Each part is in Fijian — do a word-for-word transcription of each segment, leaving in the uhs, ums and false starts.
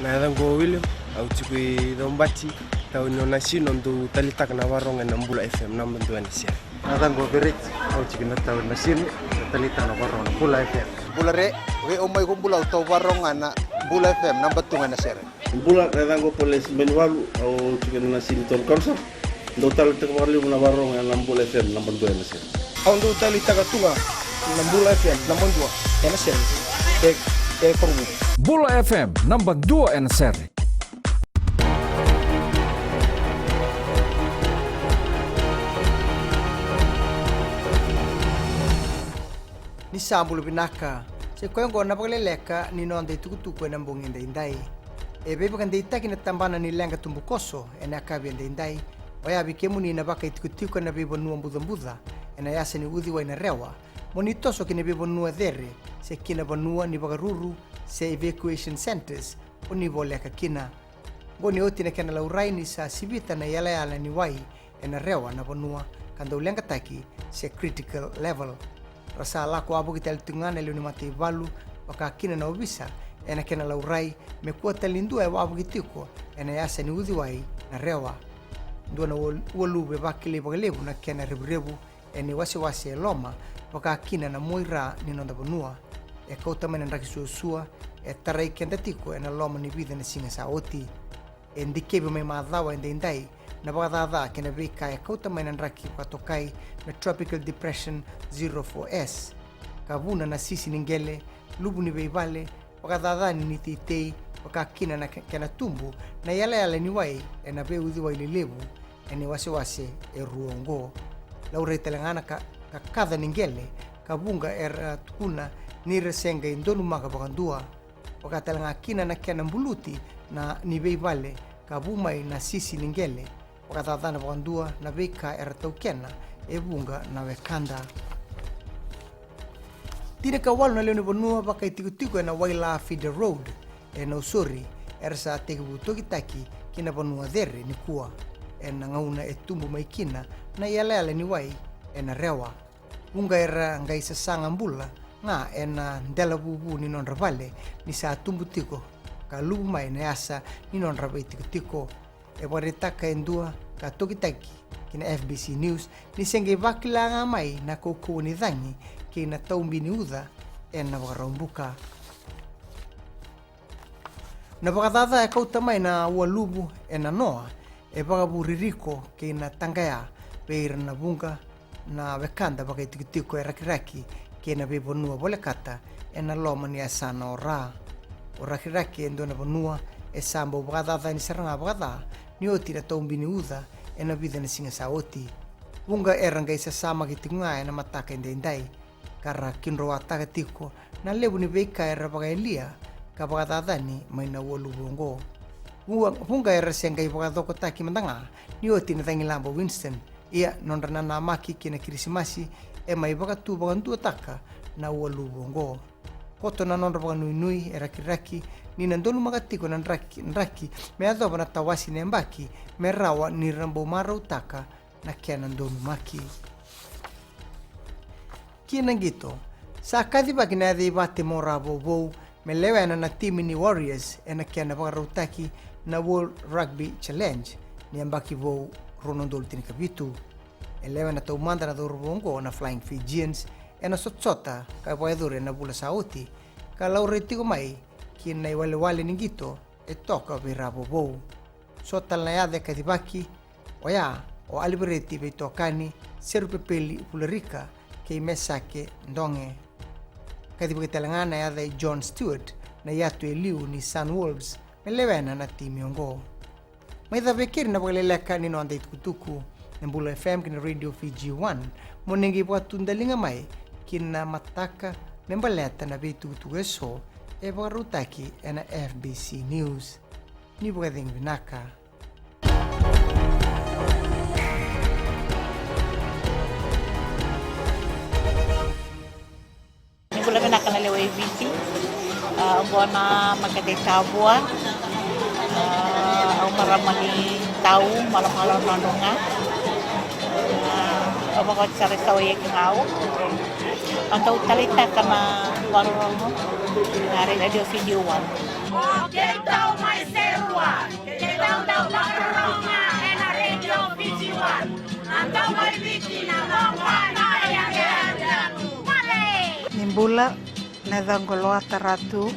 Na yacaqu o William, au tiko i Caubati, tauni o Nasinu, au dau talitaka na varogo ena Bula F M, naba dua ena sere. Na yacaqu o Vereti, au tiko na tauni Nasinu, na talitaka na varogo na Bula F M. Bula re, vei au mai ko Bula, au tau varogo na Bula F M, naba tu ga ena sere. Bula, na yacaqu o Poles Benivalu, au tiko na Nasinu Town Council. Dau talitaka vakalevu na varogo ena Bula F M naba dua ena sere. Au dau talitaka tu ga na Bula F M naba dua ena sere. E, e Korovou. Bula F M naba dua ena sere. Ni sa bula vinaka. Sa i koya oqo na vakaleleka ni noda itukutuku ena bogi edaidai. E veivakadeitaki na tabana ni leqa tubukoso ena yakavi edaidai, oya vei kemuni na vakaitikotiko ena veivanua bucabuca ena yasa ni uciwai na Rewa, mo ni toso ki na veivanua cere se ki na vanua ni vakaruru se evacuation centres o ni voleka kina. Oqo ni oti na kena laurai ni sa sivita na iyalayala ni wai ena Rewa na vanua ka dau leqataki se critical level. Ra sa lako wavoki tale tiko ga na lewe ni mataivalu, vaka kina na ovisa, ena kena laurai me kua tale ni dua e wavoki tiko ena yasa ni uciwai na Rewa. Dua na ua-, ualuvu e vakilai vakalevu na kena revurevu ena iwasewase e loma, vaka kina na muaira ni noda vanua. E kauta mai na draki suasua e tarai keda tiko ena loma ni vica na siga sa oti. E dikevi mai macawa edaidai na vakacaca kei na veika e kauta mai na draki vakatokai me Tropical Depression zero four S, ka vuna na sisi ni qele, luvu ni veivale, vakacacani ni teitei, vaka kina na ke-, kena tubu na iyalayala ni wai ena veiuciwai lelevu ena iwasewase e rua oqo. Laurai tale ga na ka, kakaca ni qele, ka vuqa era tukuna ni ra se qai donumaka vakadua. Vaka tale ga kina na kena buluti na ni veivale ka vu mai na sisi ni qele, vakacacana vakadua na veika era taukena e vuqa na wekada. Tinikawalu na lewe ni vanua vakaitikotiko ena Waila Feeder Road e Nausori era sa tekivu tokitaki ki na vanua cere nikua, ena gauna e tubu mai kina na iyalayala ni wai ena Rewa. Vuqa era qai sasaga bula ga ena dela vuvu ni nodra vale ni sa tubu tiko ka luvu mai na yasa ni nodra veitikotiko. E vakaraitaka e dua ka tokitaki ki na F B C News ni se qai vakila ga mai na kaukauwa ni cagi kei na taubi ni uca ena Vakaraubuka. Na vakacaca e kauta mai na ualuvu ena noa e vakavu ririko kei na taqaya vei ira na vuqa na wekada vakaitikotiko e Rakiraki kei na veivanua volekata ena loma ni yasana o Ra. O Rakiraki e dua na vanua e sa bau vakacacani sara ga vakaca ni oti na taubi ni uca ena vica na siga sa oti. Vuqa era qai sasamaki tiko ga ena mataka edaidai, ka ra kidroataka tiko na levu ni veika era vakayalia ka vakacacani mai na ualuvu oqo. Vua-, vuqa era se qai vakacokotaki mada ga ni oti na cagilaba o Winston. Ia, nodra nanamaki ki na Kirisimasi e mai vakatu vakaduataka na ualuvu oqo. Koto na nodra vakanuinui e Rakiraki ni na donumaka tiko na draki, draki me yacova na tawasi ni yabaki me rawa ni ra bau marautaka na kena donumaki. Ki na qito, sa kacivaki na yaca i vate mo Ra Vouvou me lewena na timi ni Warriors ena kena vakarautaki na World Rugby Challenge ni yabaki vou rua na udolu tinikavitu. E lewena taumada na cauravou oqo na Flying Fijians ena sotasota ka vakayacori ena vula sa oti, ka laurai tiko mai ki na iwalewale ni qito e toka vei Ra Vouvou. So tale na yaca e kacivaki, oya o Alivereti Veitokani, Serupepeli Vularika kei Mesake Doge. Kacivaki tale ga na yaca i John Stewart, na iyatu e liu ni Sunwolves, me lewena na timi oqo. Mai cava e keri na vakaleleka ni noda itukutuku. Na Bula F M kei na Radio Fiji One, mo ni qai vakatudaliga mai ki na mataka me baleta na veitukutuku eso e vakarautaki ena F B C News. Ni vakacegu vinaka. Ni bula vinaka na lewe i Viti. A, oqo na makete i Tavua. A, au marama ni Tau, Malomalo, Nadroga. A, au vakawati sara i Sawa i Ekigau. Au dau taleitaka na vakarorogo na Radio Fiji One. Bula, na yacaqu o Loata Ratu,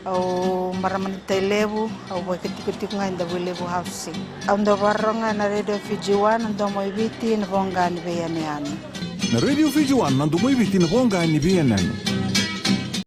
au marama ni Tailevu, au vakaitikotiko ga e Davuilevu Housing. Au dau vakarorogo ga na Radio Fiji One, na domo i Viti, na voqa ni veiyanuyanu. Na Radio Fiji One, na domo i Viti, na voqa ni veiyanuyanu.